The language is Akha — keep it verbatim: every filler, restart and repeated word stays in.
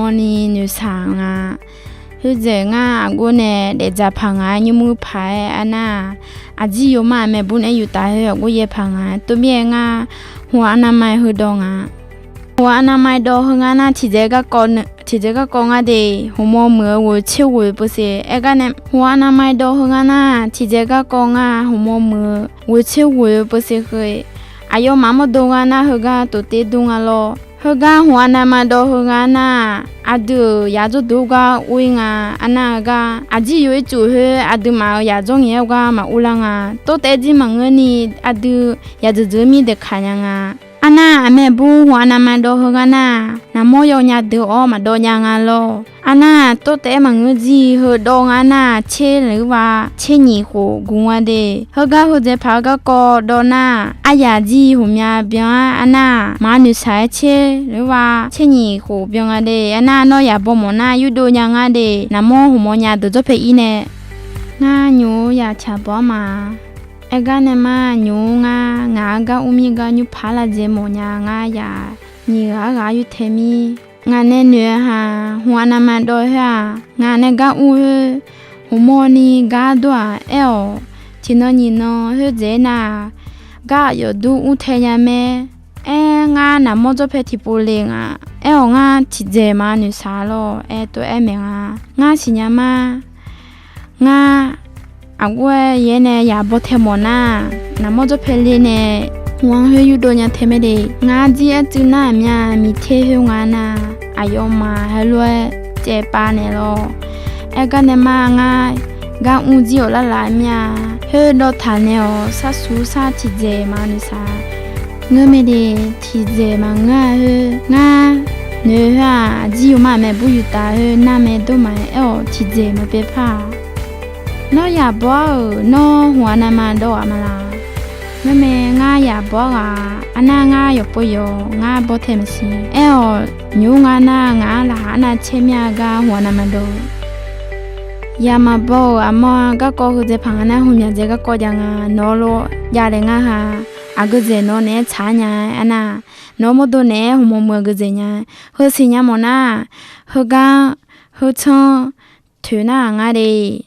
hawni noeqshaq nga. Khoerdzaeq ngar aqgor nae daefdzaq paq ngaq-aer nymr muir paq-aer arnar-aq, aqjir yoma maeqbur naeq-aer yuf taf khoer aqgor yaer paq nga. Tov-ir-aer ngar hmq-aq arnavma heudawv nga. Hmq-aq arnavma dawv heu ngar nar tiqdzaeq garkawv, tiqdzaeq garkawv ngar de. Hmqmawr muiq-eu ghoeq tser ghoeq-eu peuseq aer gar nae hmq-aq arnavma dawv heu ngar nar tiqdzaeq garkawv ngar hmqmawr muiq-eu ghoeq tser ghoeq-eu peuseq heu-eq. Aqyawfmaf mawrdo ngar nar heugar tof ter dur nga lawr. Heugar hmq-aq arnavma dawv heu ngar nar-aq, aqdui-euq yaq dzawrduq gar ur-ir nga. Arnar-eu gar aqjir yof-ir tsuf khoer aqduimaf-euq yaq dzawr ngaeq-aer gar maqur lar nga. Tov taef-aer jir maqngeurni aqdui yaq dzeuq dzeuq mir daeqkaq nya nga. Arnar-aq, maeqbur hmq-aq arnavma dawv heu ngar nar-aq, naqmawr yawnya deuq-awr maqdawv nya nga lawr. Arnar-aq, tov taef-aer maqngeur jir heudawv ngar nar-aq, tser leuq-ir va tser nyiq khof guf nga de. Heugar heudzaeq paq-eu garkawv dawv nar-aq, aryaq jir hmq mya byan-ar arnar-aq, maqnoeq shaq-aer tser leuq-ir va tser nyiq khof byan nga de. Arnar nawr yaq baw mawf nar yurdov nya ngar de. Naqmawr hmq mawrnya deuq dzawrpae ir nae ngar nymq-mr yaq tsaq baw-ar ma. Aer gar nae ma nymq-mr ngar ngaq-anr gar ur mir gar nymr paq-ar lavdzaeq mawfnya ngar yaq nyiq ghaq-ar ghaq-ar yurtae mir. Ngaq nae noeq-eu haq hmq-aq arnavma dawv khoer-aq, ngaq nae gar ur khoer hmq mawrni gar dawr-aq aer-awq. Tiqnan nyiq nan khoerdzaeq-aer nar-aq, gar aqyawf dur ur tae nya mae. Aer ngar naqmawr dzawrpae tiqpov le nga. Aer-awq ngar tiqdzaeq maqnoeq shaq lawr aer tov-aer maeq nga. Ngar siqnya ma. Ngar aqgor-aer yaer nae yaq baw tae mawf nar, naqmawr dzawrpae le nae hmq-anr khoer yurdov nya tae mae de. Ngar jir-aer tsuiv nar-aq mya miqter khoer nga nar, aqyawfmaf heulof-aer caevpav naeq lawr. Aer gar nae ma ngar gar ur jir-awq lar laf mir-a. Khoer dawv taq naeq-awq sar suf sar tiqdzaeq maqnoeq shaq. Ngeur mae de, tiqdzaeq maqngeur-a khoer ngar noeq khoer-aq, aqjir yawma maeqbur yuf taf khoer nar mae dawr ma-aer aer-awq tiqdzaeq maqbae par-aq. Nawr yaq baw-ar-euq nawr hmq-aq arnavma dawv ghaq ma laq? Ngar mae ngar yaq baw-ar ghaq, arnar ngar yawqpov yawq ngar baw tae maqsiq. Aer-awq nymq-mr ngar nar ngaq-anr laqkhaq arnav caer mir-a gar hmq-aq arnavma dawv-eu. Yaq maqbaw-euq aqmawr-a garkawv heudzaeq paq nga nar hmq myaq dzaeq garkawv jav nga. Nawq-eu lof javlaeq ngar ha. Aqgeu dzaeq nawq naeq-aer tsaq-ar nya-aer arnar, nawq-eu mawrdo naeq-aer hmq mawr muiq aqgeu dzaeq nya. Heusiq nya mawf nar, heugar heutsanr toeq nar-aq ngar de.